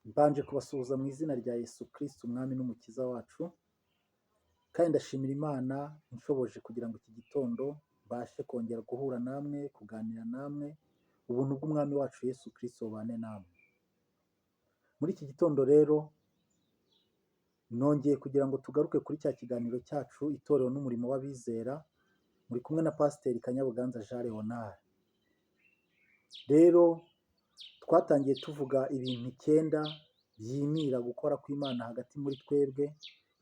Mbanje kubasuhuza mu izina rya Yesu Kristo Umwami n'Umukiza wacu, kandi ndashimira Imana inshoboje kugira ngo iki gitondo mbashe kongera guhura namwe, kuganira namwe, ubuntu bw'Umwami wacu Yesu Kristo bubane namwe. Muri iki gitondo rero nongeye kugira ngo tugaruke kuri cya kiganiro cyacu Itorero n'umurimo w'abizera, muri kumwe na Pasiteri Kanyabuganza Jean Leonard. Rero twatangiye tuvuga ibintu 9 byimira gukora kw'Imana hagati muri twebwe,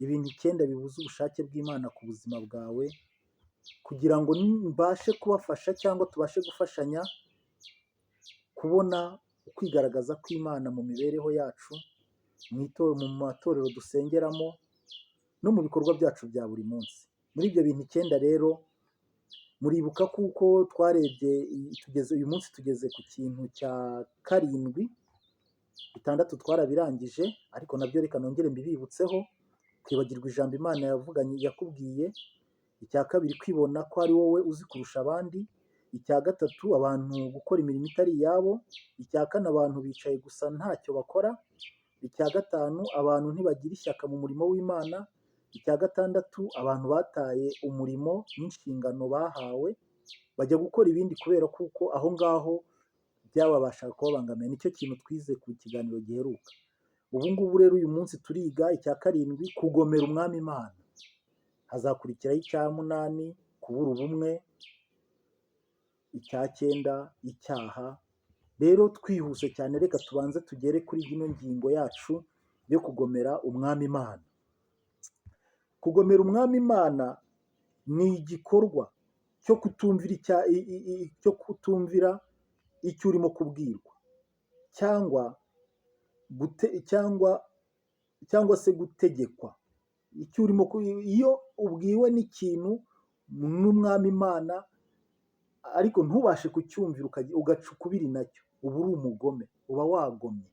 ibintu 9 bibuza ubushake bw'Imana ku buzima bwawe, kugira ngo mbashe kubafasha cyangwa tubashe gufashanya kubona ukwigaragaza kw'Imana mu mibereho yacu, mu matorero dusengeramo no mu bikorwa byacu bya buri munsi. Muri ibyo bintu 9 rero muribuka kuko twarebye, tugeze uyu munsi tugeze ku kintu cya 7, 6 twarabirangije, ariko nabyo reka nongere mbibibutseho: kwibagirwa ijambo Imana yavuganye yakubwiye, icya 2 kwibona ko ari wowe uzi kurusha abandi, icya 3 abantu gukora imirimo itari iyabo, icya 4 abantu bicaye gusa ntacyo bakora, icya 5 abantu ntibagira ishyaka mu murimo w'Imana, icya 6 abantu bataye umurimo n'inshingano bahawe bajya gukora ibindi kubera kuko aho ngaho byababashaga kubabangamira. Nicyo kintu twize ku kiganiro giheruka. Ubu ngubu rero uyu munsi turiga icya 7, kugomera Umwami Imana. Hazakurikiraho icya 8, kubura ubumwe, icya 9, icyaha. Rero twihuse cyane reka tubanze tugere kuri ino ngingo yacu yo kugomera Umwami Imana. Kugomera Umwami Imana ni igikorwa cyo kutumvira cyo kutumvira icyo urimo kubwirwa, cyangwa se gutegekwa. Icyo urimo, iyo ubwiwe n'ikintu n'Umwami Imana ariko ntubashe kucyumvira, ugaca ukubiri nacyo, uba uri umugome, uba wagomye.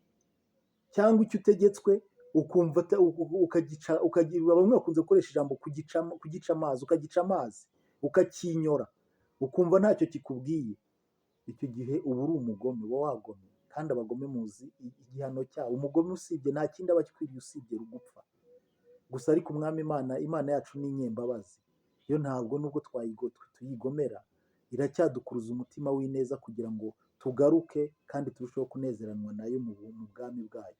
Cyangwa icyo utegetswe ukumva ukagica, bamwe bakunze gukoresha ijambo kugica amazi, ukagica amazi, ukakinyora, ukumva ntacyo kikubwiye, icyo gihe uba uri umugome, uba wagomye. Kandi abagome muzi igihano cyabo. Umugome usibye nta kindi aba akwiriye usibye gupfa gusa. Ariko Umwami Imana, Imana yacu ni inyembabazi, yo ntabwo nubwo tuyigomera iracyadukuruza umutima w'ineza kugira ngo tugaruke kandi turusheho kunezeranwa nayo mu bwami bwayo.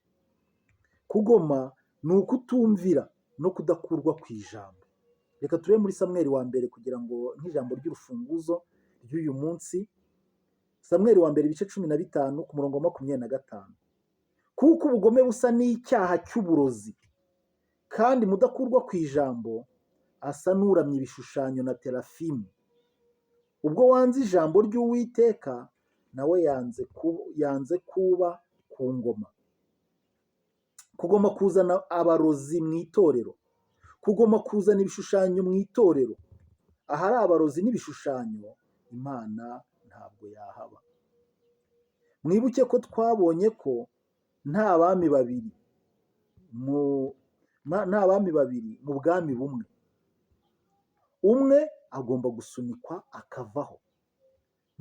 Kugoma ni ukutumvira no kudakurwa ku ijambo. Reka turebe muri Samweli wa mbere kugira ngo nk'ijambo ry'urufunguzo ry'uyu munsi. Samweli wa mbere ibice 15 ku murongo wa 25: kuko ubugome busa n'icyaha cy'uburozi, kandi mudakurwa ku ijambo asa n'uramya ibishushanyo na terafimu. Ubwo wanze ijambo ry'Uwiteka, nawe yanze kuba ku ngoma. Kugoma kuzana abarozi mu itorero, kugoma kuzana ibishushanyo mu itorero. Ahari abarozi n'ibishushanyo, Imana ntabwo yahaba. Mwibuke ko twabonye ko nta bami babiri mu nta bami babiri mu bwami bumwe. Umwe agomba gusunikwa akavaho.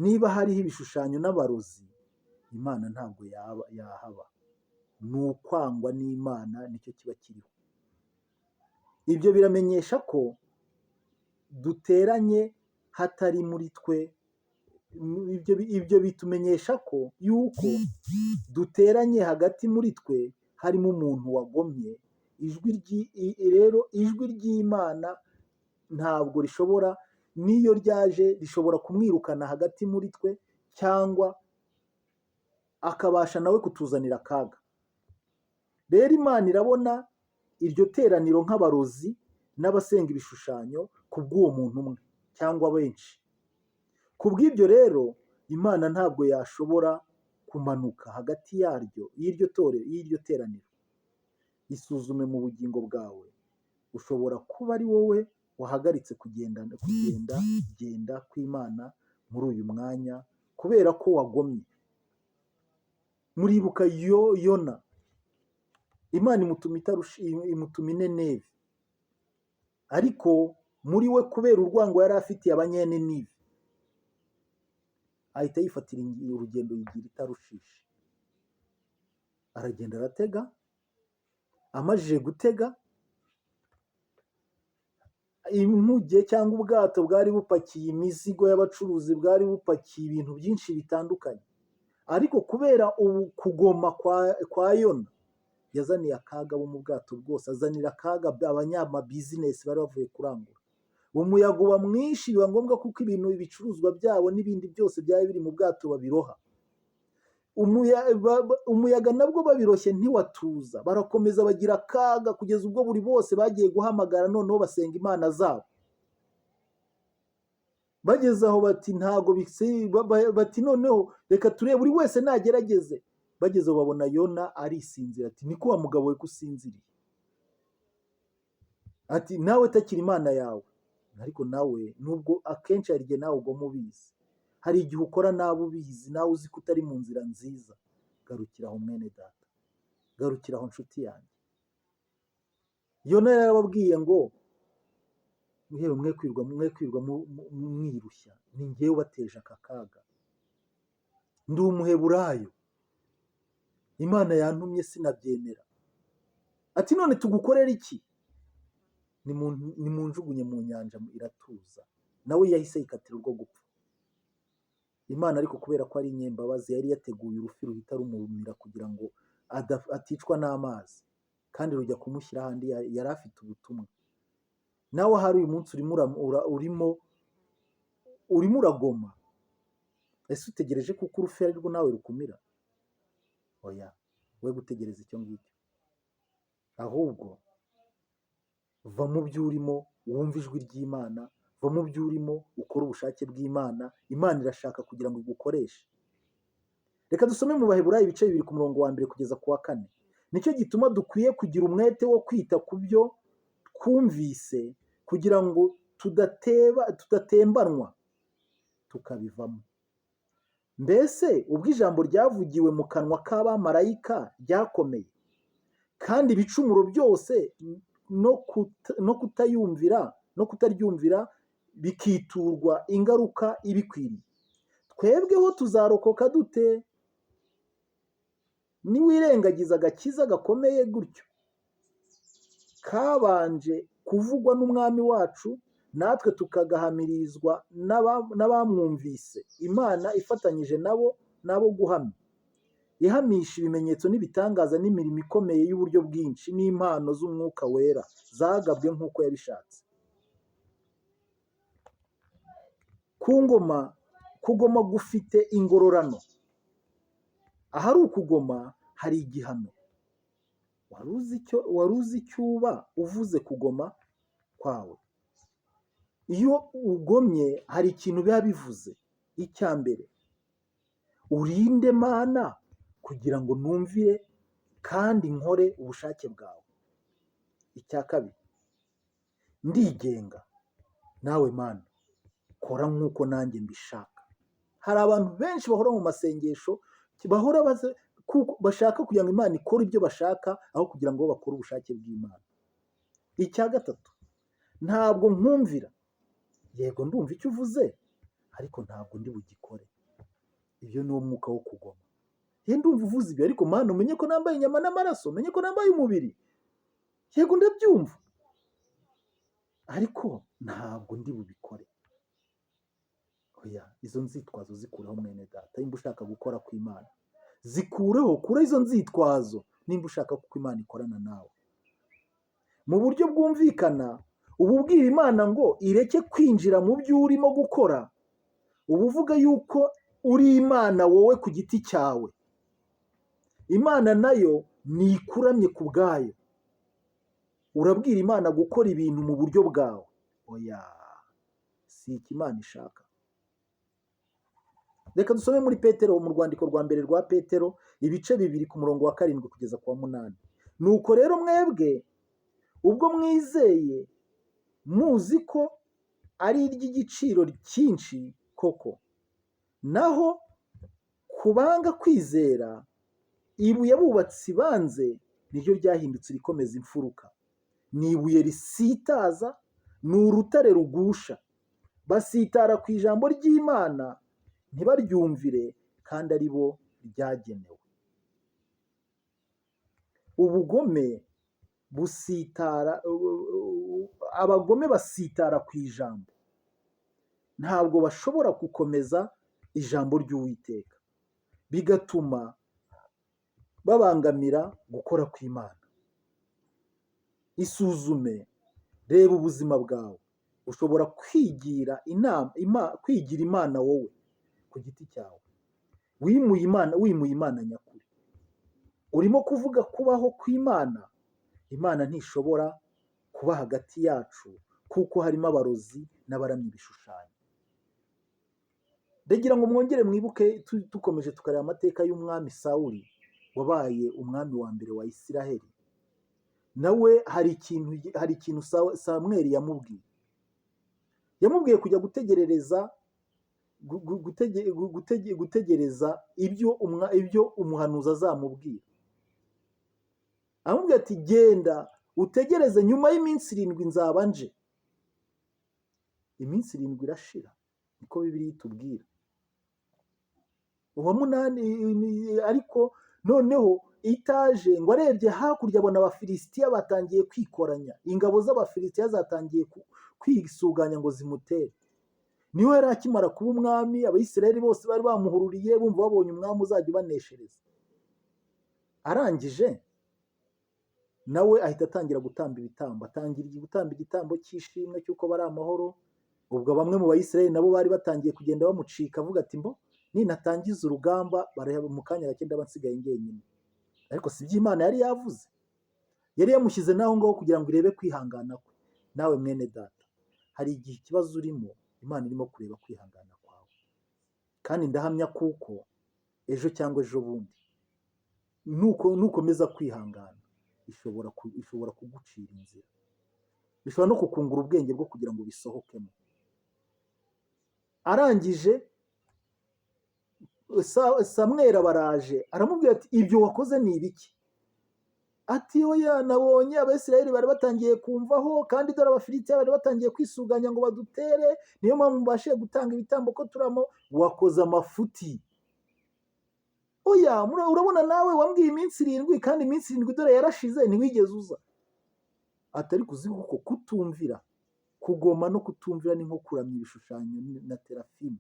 Niba hariho ibishushanyo n'abarozi, Imana ntabwo yahaba. Ni ukwangwa n'Imana nicyo kiba kiriho. Ibyo biramenyesha ko duteranye hatari muri twe. Ibyo bitumenyesha ko yuko duteranye hagati muri twe harimo umuntu wagomye. Ijwi rero, ijwi ry'Imana ntabwo rishobora, n'iyo ryaje rishobora kumwirukana hagati muri twe, cyangwa akabasha nawe kutuzanira akaga. Rero Imana irabona iryo teraniro nk'abarozi n'abasenga ibishushanyo ku bw'uwo muntu umwe cyangwa benshi. Ku bw'ibyo rero Imana ntabwo yashobora kumanuka hagati yaryo, y'iryo torero, y'iryo teraniro. Isuzume mu bugingo bwawe, ushobora kuba ari wowe wahagaritse kugenda genda kw'Imana muri uyu mwanya kubera ko wagomye. Muribuka Yona, Imana imutuma i Nineve, ariko muri we kubera urwango yari afitiye Abanyeninive ahita yifatira urugendo yigira i Tarushishi. Aragenda aratega, amajije gutega, inkuge cyangwa ubwato bwari bupakiye imizigo y'abacuruzi, bwari bupakiye ibintu byinshi bitandukanye, ariko kubera ubu kugoma kwa Yona, yazaniye akaga abo mu bwato bwose, azanira akaga abanyamabizinesi bari bavuye kurangura. Umuyaga uba mwinshi, biba ngombwa kuko ibintu, ibicuruzwa byabo n'ibindi byose byari biri mu bwato babiroha. Umuyaga nabwo babiroshye ntiwatuza, barakomeza bagira akaga kugeza ubwo buri bose bagiye guhamagara, noneho basenga imana zabo. Bageze aho bati ntago bati noneho reka turebe buri wese nagerageze. Bageze aho babona Yona arisinzira, ati niko wa mugabo we ko usinziriye? Ati nawe takira imana yawe. Ariko nawe nubwo akenshi hari igihe nawe ugoma ubizi, hari igihe ukora nabi ubizi, nawe uzi ko utari mu nzira nziza. Garukira aho mwene data, garukira aho nshuti yanjye. Yona yarababwiye ngo yewe mwe kwirwa mwirushya, ni njyewe ubateje aka kaga, ndi umuheburayo, Imana yantumye sinabyemera. Ati none tugukorere iki? Nimunjugunye mu nyanja iratuza. Nawe yahise yikatira urwo gupfa. Imana ariko kubera ko ari inyembabazi yari yateguye urufi ruhita rumumira kugira ngo aticwa n'amazi, kandi rujya kumushyira ahandi yari afite ubutumwa. Nawe ahari uyu munsi urimo uragoma, ese utegereje kuko urufi ari rwo nawe rukumira? Oya, we gutegereza icyo ngicyo, ahubwo va mu byo urimo wumve ijwi ry'Imana, va mu byo urimo ukore ubushake bw'Imana. Imana irashaka kugira ngo igukoreshe. Reka dusome mu Baheburayo ibice 2 ku murongo wa 1 kugeza ku wa 4. Nicyo gituma dukwiye kugira umwete wo kwita ku byo twumvise, kugira ngo tudatembanwa tukabivamo. Mbese ubwo ijambo ryavugiwe mu kanwa k'abamarayika ryakomeye, kandi ibicumuro byose no kutayumvira no kutaryumvira bikiturwa ingaruka ibikwiriye, twebweho tuzarokoka dute niwirengagiza agakiza gakomeye gutyo kabanje kuvugwa n'Umwami wacu, natwe tukagahamirizwa n'abamwumvise, Imana ifatanyije nabo nabo guhamya, ihamisha ibimenyetso n'ibitangaza n'imirimo ikomeye y'uburyo bwinshi n'impano z'Umwuka Wera zagabwe nk'uko yabishatse? Ku ngoma, kugoma gufite ingororano. Ahari ukugoma hari igihano. Wari uzi icyo uba uvuze kugoma kwawe? Iyo ugomye hari ikintu biba bivuze. Icya mbere, urinde Mana kugira ngo numvire kandi nkore ubushake bwawe. Icya kabiri, ndigenga, nawe Mana kora nk'uko nanjye mbishaka. Hari abantu benshi bahora mu masengesho, bahora kuko bashaka kugira ngo Imana ikore ibyo bashaka aho kugira ngo bakore ubushake bw'Imana. Icya gatatu, ntabwo nkumvira. Yego ndumva icyo uvuze, ariko ntabwo ndi bugikore. Ibyo ni wo mwuka wo kugoma. Ye ndumva uvuze ibyo, ariko Mana umenye ko nambaye inyama n'amaraso, umenye ko nambaye umubiri. Yego ndabyumva, ariko ntabwo ndi bubikore. Oya, izo nzitwazo zikureho mwene data, nimba ushaka gukora kw'Imana. Zikureho, kuraho izo nzitwazo nimba ushaka ko Imana ikorana nawe. Mu buryo bwumvikana, uba ubwira Imana ngo ireke kwinjira mu byo urimo gukora, uba uvuga yuko uri Imana wowe ku giti cyawe. Imana nayo ntikuramye ku bwayo. Urabwira Imana gukora ibintu mu buryo bwawe. Oya, si iki Imana ishaka. Reka dusome muri Petero, mu rwandiko rwa mbere rwa Petero, ibice 2 ku murongo wa 7 kugeza ku wa 8. Nuko rero mwebwe ubwo mwizeye muzi ko ari iry'igiciro cyinshi koko, naho ku banga kwizera, ibuye abubatsi banze niryo ryahindutse irikomeza imfuruka. Ni ibuye risitaza, ni urutare rugusha. Basitara ku ijambo ry'Imana ntibaryumvire, kandi ari bo ryagenewe. Ubugome busitara, abagome basitara ku ijambo, ntabwo bashobora gukomeza ijambo ry'Uwiteka, bigatuma babangamira gukora kw'Imana. Isuzume, reba ubuzima bwawe, ushobora kwigira inama, kwigira Imana wowe ku giti cyawe, wimuye Imana, wimuye Imana nyakuri. Urimo kuvuga kubaho kw'Imana, Imana ntishobora kuba hagati yacu kuko harimo abarozi n'abaramya ibishushanyo. Ndagira ngo mwongere mwibuke, dukomeje tukareba amateka y'umwami Sawuli wabaye umwami wa mbere wa Isiraheli. Nawe hari ikintu Samweli yamubwiye. Yamubwiye kujya gutegerereza gutegereza ibyo umuhanuzi azamubwira. Aramubwira ati: "Genda utegereze, nyuma y'iminsi 7 nzaba nje." Iminsi 7 irashira, niko Bibiliya itubwira. Uwa munani ariko noneho itaje, ngo arebye hakurya abona Abafilisitiya batangiye kwikoranya, ingabo z'Abafilisitiya zatangiye kwisuganya ngo zimutere. Niho yari akimara kuba umwami, Abayisiraheli bose bari bamuhururiye, bumva babonye umwami uzajya ubaneshereza. Arangije nawe ahita atangira gutamba ibitambo, atangira gutamba igitambo cy'ishimwe cy'uko bari amahoro. Ubwo bamwe mu Bayisiraheli nabo bari batangiye kugenda bamucika, avuga ati: "Mbo ninatangiza urugamba bareba mu kanya gake ndaba nsigaye njyenyine." Ariko si byo Imana yari yavuze, yari yamushyize n'aho ngaho kugira ngo irebe kwihangana kwe. Nawe mwene data, hari igihe ikibazo urimo Imana irimo kureba kwihangana kwawe, kandi ndahamya kuko ejo cyangwa ejo bundi nukomeza kwihangana ishobora kugucira inzira, ishobora no kukungura ubwenge bwo kugira ngo ubisohokemo. Arangije Samweli abaraje, aramubwira ati: "Ibyo wakoze ni ibiki?" Ati: "Oya, nabonye Abayisiraheli bari batangiye kumvaho, kandi dore Abafilisitiya bari batangiye kwisuganya ngo badutere, niyo mpamvu mbashije gutanga ibitambo ko turamo." "Wakoze amafuti." "Oya, urabona nawe wambwiye iminsi 7, kandi iminsi 7 dore yarashize, ntiwigeze uza." Ati: "Ariko uzi kuko kutumvira, kugoma no kutumvira ni nko kuramya ibishushanyo na terafimu.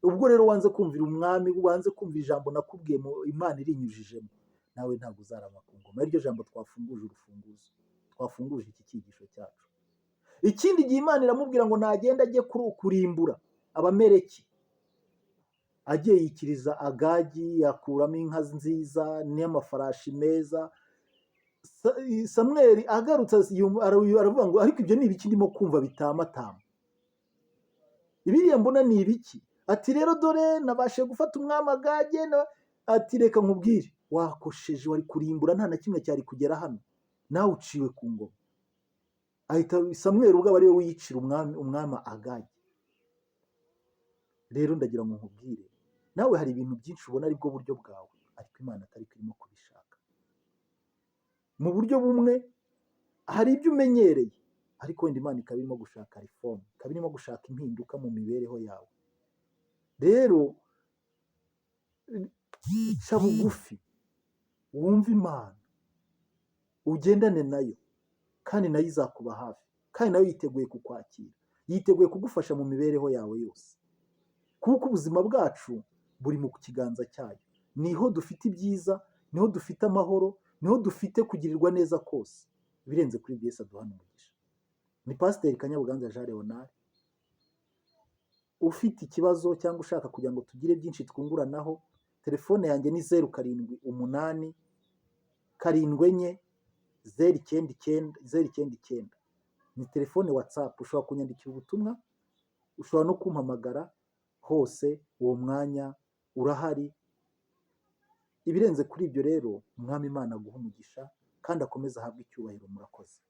Ubwo rero wanze kumvira umwami, wanze kumva ijambo nakubwiye mu Imana irinyujijemo, nawe ntabwo uzarama ku ngoma." Ariryo jambo twafunguje urufunguzo, twafunguje iki cyigisho cyacu. Ikindi gihe Imana iramubwira ngo nagenda ajye kurimbura Abamereki. Agiye yikiriza Agagi, akuramo inka nziza n'amafarashi meza. Samweli agarutse aravuga ngo: "Ariko ibyo ni ibiki ndimo kumva bitamatama? Ibiriya mbona ni ibiki?" Ati: "Rero dore nabashije gufata umwami Agage." Ati: "Reka nkubwire, wakosheje, wari kurimbura nta na kimwe cyari kugera hano, nawe uciwe ku ngoma." Ahita Samweli ubwo aba ariwe wiyicira umwami Agage. Rero ndagira ngo nkubwire, nawe hari ibintu byinshi ubona aribwo buryo bwawe, ariko Imana atari ko irimo kubishaka. Mu buryo bumwe hari ibyo umenyereye, ariko wenda Imana ikaba irimo gushaka réforme, ikaba irimo gushaka impinduka mu mibereho yawe. Rero ca bugufi, wumve Imana, ugendane nayo, kandi nayo izakuba hafi, kandi nayo yiteguye kukwakira, yiteguye kugufasha mu mibereho yawe yose, kuko ubuzima bwacu buri mu kiganza cyayo. Niho dufite ibyiza, niho dufite amahoro, niho dufite kugirirwa neza kose. Ibirenze kuri ibyo, Yesu aduhana umugisha. Ni Pasiteri Kanyabuganza Jean Leonard. Ufite ikibazo cyangwa ushaka kugira ngo tugire byinshi twunguranaho, telefone yanjye ni 0787 409 99. Ni telefone WhatsApp, ushobora kunyandikira ubutumwa, ushobora no kumpamagara hose, uwo mwanya urahari. Ibirenze kuri ibyo rero, Umwami Imana aguha umugisha kandi akomeze ahabwe icyubahiro. Murakoze.